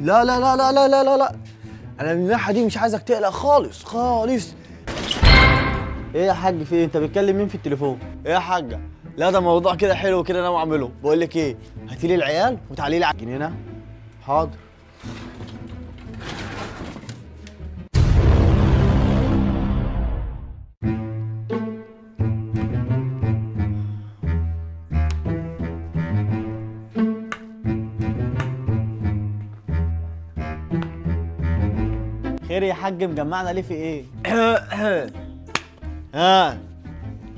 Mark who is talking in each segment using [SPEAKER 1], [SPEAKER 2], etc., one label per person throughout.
[SPEAKER 1] لا لا لا لا لا لا لا لا، انا من الناحية دي مش عايزك تقلق خالص خالص. ايه يا حاج في ايه؟ انت بتكلم مين في التليفون؟ ايه يا حاجة؟ لا ده موضوع كده حلو كده انا اعمله. بقول لك ايه، هاتي لي العيال وتعالي لي على الجنينة. حاضر. خير يا حاج، مجمعنا ليه في ايه؟ ها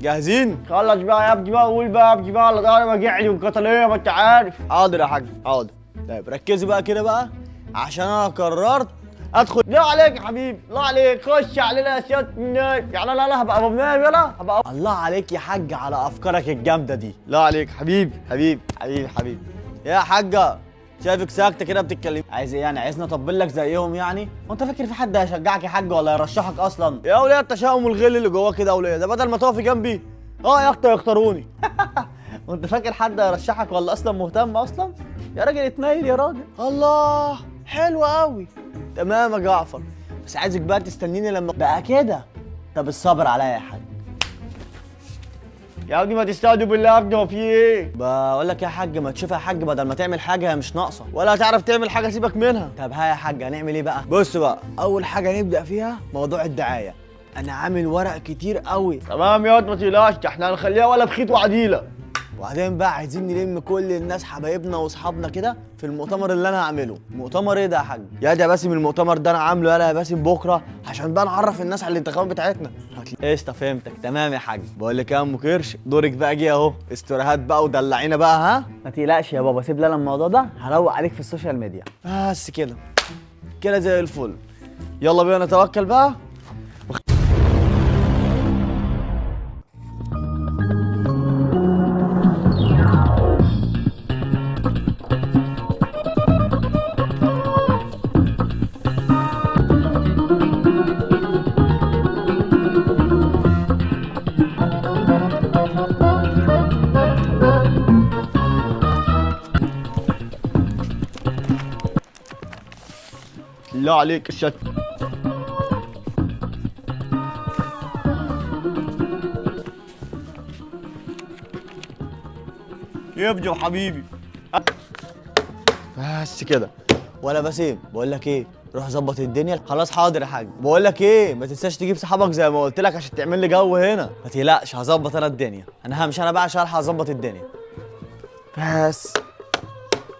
[SPEAKER 1] جاهزين؟ خلص بقى يا ابني بقى، قول بقى يا ابني بقى على ظهري وجعني والقتليه ما انت عارف. حاضر يا حاج حاضر. طيب ركزوا بقى كده بقى، عشان انا قررت ادخل. لا عليك يا حبيبي، لا عليك، خش علينا يا سيادة النايب. يعني لا لا هبقى ابو نايب، يلا هبقى. الله عليك يا حاج على افكارك الجامدة دي. لا عليك حبيبي حبيبي حبيبي حبيبي. يا حاجة شايفك ساكته كده بتتكلم، عايز ايه يعني؟ عايزني اطبل لك زيهم يعني؟ وانت فاكر في حد هيشجعك يا حاج ولا يرشحك اصلا؟ يا وليه التشاؤم والغل اللي جواك كده يا وليه، ده بدل ما تقفي جنبي يا اختي يختاروني. وانت فاكر حد هيرشحك ولا اصلا مهتم اصلا؟ يا راجل اتنيل يا راجل. الله حلو قوي. تمام يا جعفر، بس عايزك بقى تستنيني لما بقى كده. طب الصبر عليا يا حاج. يا ابني ما تستهدوا بالله يا ابني، هو في ايه؟ بقول لك يا حاج ما تشوف يا حاج، بدل ما تعمل حاجة هي مش ناقصه ولا هتعرف تعمل حاجة سيبك منها. طب ها يا حاج هنعمل ايه بقى؟ بص بقى، اول حاجة نبدا فيها موضوع الدعاية. انا عامل ورق كتير قوي. تمام يا واد ما تقلقش، ده احنا هنخليها ولا بخيط وعديله. وبعدين بقى عايزين نلم كل الناس حبايبنا واصحابنا كده في المؤتمر اللي انا هعمله. مؤتمر ايه ده يا حاج؟ يا ده يا باسم المؤتمر ده انا عامله يلا يا باسم بكره، عشان بقى نعرف الناس على الانتخابات بتاعتنا. قشطه فهمتك تمام يا حاج. بقول لك يا ام كرش، دورك بقى جه اهو، استوريهات بقى ودلعينا بقى. ها ما تقلقش يا بابا، سيب لنا الموضوع ده هروق عليك في ال social media. بس كده كده زي الفل. يلا بينا نتوكل بقى. لا عليك الشك. يبدو حبيبي. بس كده. ولا باسم بقول لك ايه، روح ظبط الدنيا. خلاص حاضر يا حاج. بقول لك ايه، ما تنساش تجيب صحابك زي ما قلت لك عشان تعمل لي جو هنا. ما تقلقش هظبط انا الدنيا، انا همشي انا بقى عشان الحق اظبط الدنيا. بس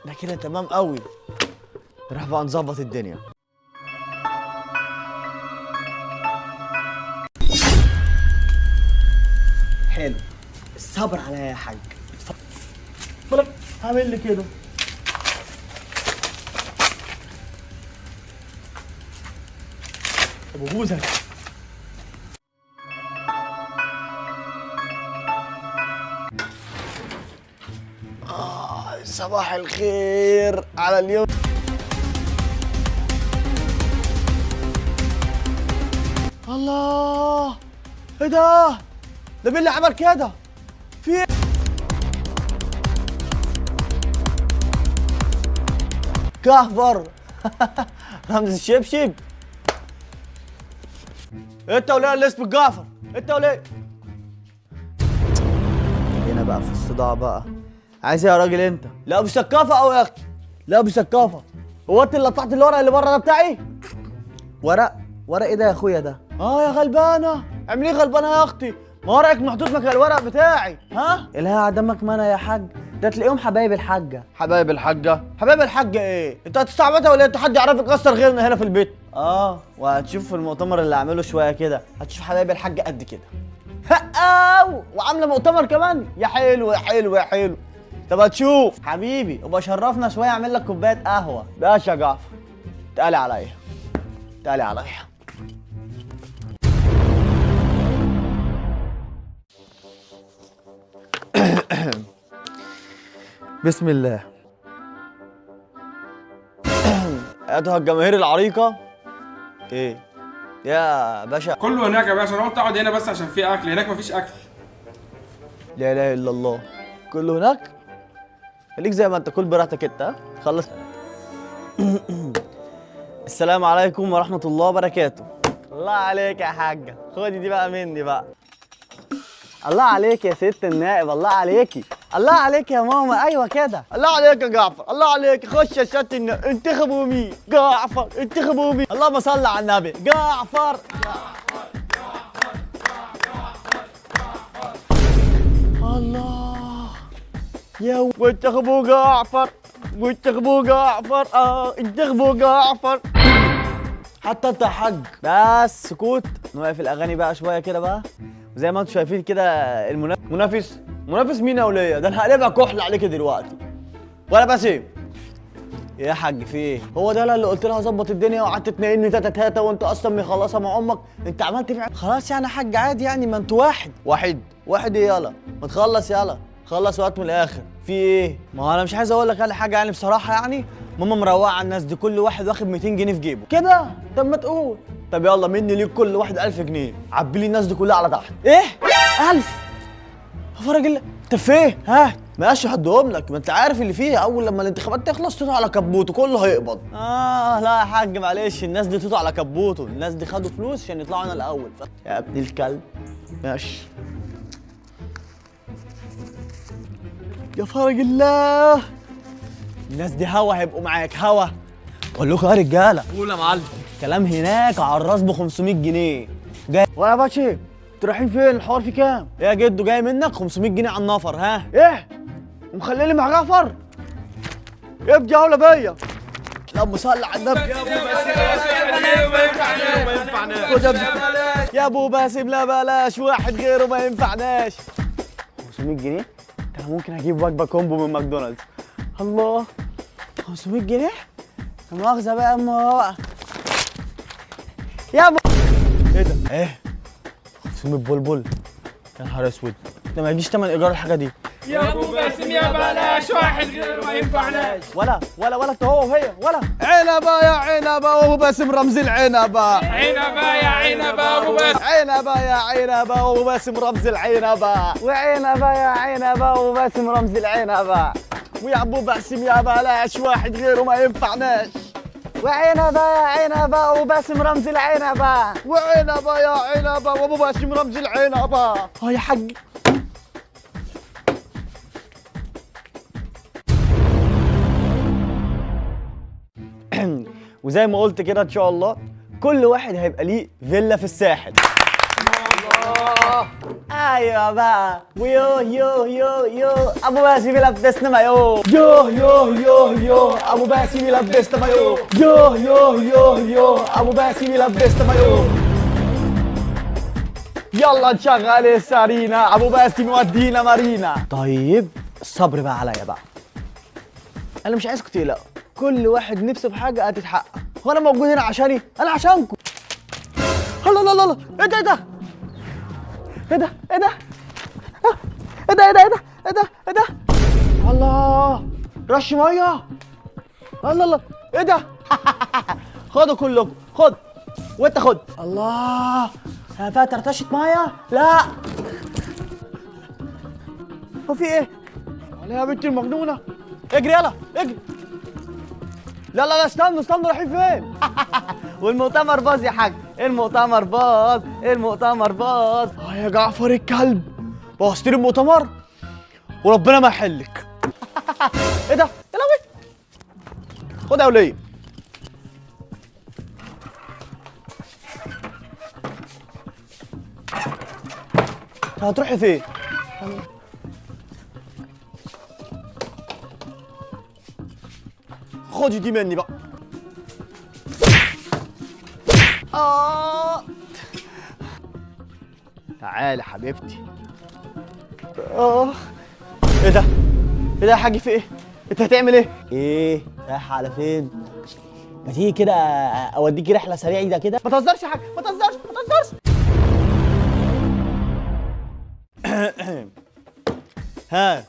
[SPEAKER 1] ده كده تمام قوي. نروح بقى نظبط الدنيا. حلو الصبر عليا يا حاج. اتفضل. هعمل لي كده. ابو بوزك. صباح الخير على اليوم. الله ايه ده؟ ده مين اللي عمل كده؟ في إيه؟ كهفر. رمز الشبشب. انت وليه اللي اسمك جعفر؟ انت وليه؟ هنا بقى في الصداع بقى. عايز ايه يا راجل انت؟ لا بسكافه او يا اختي، لا بسكافه. هو انت اللي قطعت الورق اللي بره ده بتاعي؟ ورق؟ ورق ايه ده يا اخويا ده؟ يا غلبانه، اعملي غلبانه يا اختي، ما ورقك محطوط مكان الورق بتاعي. ها؟ الها عدمك ما انا يا حاج، ده تلاقيهم حبايب الحاجة. حبايب الحاجة؟ حبايب الحاجة ايه؟ انت هتستعبطها ولا انت حد يعرفك اصلا غيرنا هنا في البيت؟ وهتشوف في المؤتمر اللي هعمله شوية كده، هتشوف حبايب الحاجة قد كده. هقاو وعامله مؤتمر كمان؟ يا حلو يا حلو يا حلو. طب هتشوف حبيبي، وبقى شرفنا شوية اعمل لك كوباية قهوة. باشا يا جعفر، تعالي عليا تعالي عليا. بسم الله. ايتها الجماهير العريقه. ايه يا باشا؟
[SPEAKER 2] كله هناك يا باشا، انا قلت اقعد هنا بس عشان في اكل، هناك مفيش اكل.
[SPEAKER 1] لا اله الا الله، كله هناك؟ خليك زي ما انت، كل براحتك انت. ها خلص. السلام عليكم ورحمة الله وبركاته. الله عليك يا حاجة، خدي دي بقى مني بقى. الله عليك يا ست النائب، الله عليكي، الله عليك يا ماما، ايوه كده. الله عليك يا جعفر، الله عليك، خش يا ست النائب، انتخبوا مين؟ جعفر، انتخبوا مين؟ اللهم صل على النبي، جعفر. الله يا وانتخبوا جعفر، وانتخبوا جعفر، انتخبوا جعفر. حتى انت يا حاج. بس سكوت، نوقف الاغاني بقى شوية كده بقى. وزي ما انتم شايفين كده المنافس، منافس مين يا وليه؟ ده انا هقلبها كحل عليك دلوقتي. ولا بس ايه يا حاج في ايه؟ هو ده اللي قلت لها ظبط الدنيا وقعدت تنقلني تاتا تاتا وانت اصلا مخلصها مع امك؟ انت عملت في خلاص يعني يا حاج عادي يعني، ما انتوا واحد واحد واحد ايه؟ يلا ما تخلص، يلا خلص وقت من الاخر. في ايه؟ ما هو انا مش عايز اقول لك على حاجة يعني بصراحة، يعني ماما مروقه على الناس دي، كل واحد واخد 200 جنيه في جيبه كده. طب ما تقول، طب يلا مني ليك كل واحد 1000 جنيه، عبي لي الناس دي كلها على تحت. ايه 1000؟ فرج الله. طب فين؟ ها ماشي هديهم لك، ما انت عارف اللي فيها، اول لما الانتخابات تخلص توتو على كبوته كله هيقبض. لا يا حاج معلش، الناس دي توتو على كبوته، الناس دي خدوا فلوس عشان يطلعوا انا الاول. يا ابن الكلب. ماشي يا فرج الله، الناس دي هوا هيبقوا معاك هوا. بقول لكم يا رجاله،
[SPEAKER 2] قول يا معلم.
[SPEAKER 1] كلام هناك على الراس ب 500 جنيه. جاي ويا باشا انتوا رايحين فين؟ الحوار في كام؟ يا جدو جاي منك 500 جنيه على النفر. ها ايه؟ ومخليني مع جعفر؟ ابدي يا بيا. اللهم صل على النبي.
[SPEAKER 2] يا ابو باسم ما ينفعناش، ما ينفعناش
[SPEAKER 1] يا ابو باسم، لا بلاش واحد غيره ما ينفعناش. 500 جنيه؟ ده انا ممكن اجيب وجبة combo من ماكدونالدز. الله 500 جنيه؟ لا مؤاخذة بقى يا اما يا ابو ايه ده؟ ايه 500 بلبل؟ يا نهار اسود، ده ما يجيش تمن ايجار الحاجة دي.
[SPEAKER 2] يا ابو باسم يا بلاش واحد غيره ما ينفعناش.
[SPEAKER 1] ولا ولا ولا انت هو وهي ولا عنبة يا عنبة وابو باسم رمز العنبه.
[SPEAKER 2] عنبة يا عنبة ابو باسم،
[SPEAKER 1] عنبة يا عنبة وابو باسم رمز العنبه. وعنبه يا عنبة وابو باسم رمز العنبه. ويا ابو باسم يا بلاش واحد غيره ما ينفعناش. وعنبه يا عنبة وابو باسم رمز العنبه. وعنبه يا عنبة وابو باسم رمز العنبه. اه يا حاج. وزي ما قلت كده ان شاء الله كل واحد هيبقى ليه فيلا في الساحل. ايوه بقى، ويو يو يو يو ابو باسم يلبسنا مايو، يو يو يو يو ابو باسم يلبسنا مايو، يو يو يو يو ابو باسم يلبسنا مايو. يلا نشغل السارينا، ابو باسم يودينا مارينا. طيب الصبر بقى عليا بقى، انا مش عايزكم تقلقوا، كل واحد نفسه في حاجة هتتحقق. هو انا موجود هنا عشاني؟ انا عشانكم. الله الله الله، ايه ده ايه ده ايه ده ايه ده ايه ده ايه ده ايه ده ايه ده ايه ده؟ الله رش مية. الله الله ايه ده؟ خدوا كلكم، خد وانت خد. الله يا فاتر رشة مية؟ لا هو في ايه؟ يا بنتي المجنونة، اجري يلا اجري. لا لا لا استنوا استنوا، رايحين فين؟ والمؤتمر باظ يا حاج، المؤتمر باظ، المؤتمر باظ. يا جعفر الكلب بوظت لي المؤتمر وربنا ما يحلك. ايه ده؟ يا لهوي خد يا وليه. انت هتروحي فين؟ خدي دي مني بقى. تعالي حبيبتي. ايه ده؟ ايه ده يا حاج في ايه؟ انت هتعمل ايه؟ ايه؟ رايحة على فين؟ ما تيجي كده اوديكي رحلة سريعة ده كده؟ ما تهزرش يا حاج، ما تهزرش، ما تهزرش. ها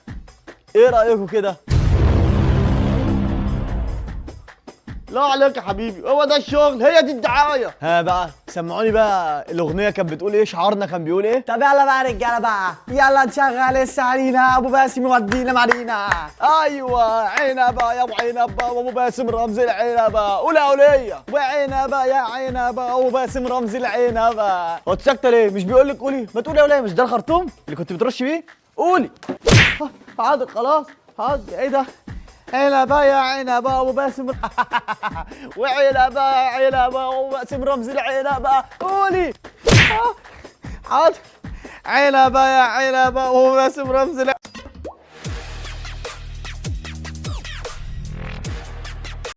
[SPEAKER 1] ايه رأيكم كده؟ لا عليك يا حبيبي، هو ده الشغل، هي دي الدعايه. ها بقى سمعوني بقى الاغنية كانت بتقول ايه؟ شعارنا كان بيقول ايه؟
[SPEAKER 3] طب يلا بقى يا رجاله بقى، يلا نشغل السعرينا، ابو باسم يودينا مارينا.
[SPEAKER 1] ايوه عنبة يا ابو عنبة وابو باسم رمز العنبه، قول يا وليه. وعنبه يا عنبة وابو باسم رمز العنبه. هو انت ساكته ليه؟ مش بيقول لك قولي؟ ما تقولي يا وليه، مش ده الخرطوم اللي كنت بترش بيه؟ قولي. حاضر خلاص حاضر. ايه ده؟ عنبة يا عنبة وابو باسم وعنبه يا عنبة وابو باسم رمز العنبه، قولي. حاضر. عنبة يا عنبة وابو باسم رمز العنبه.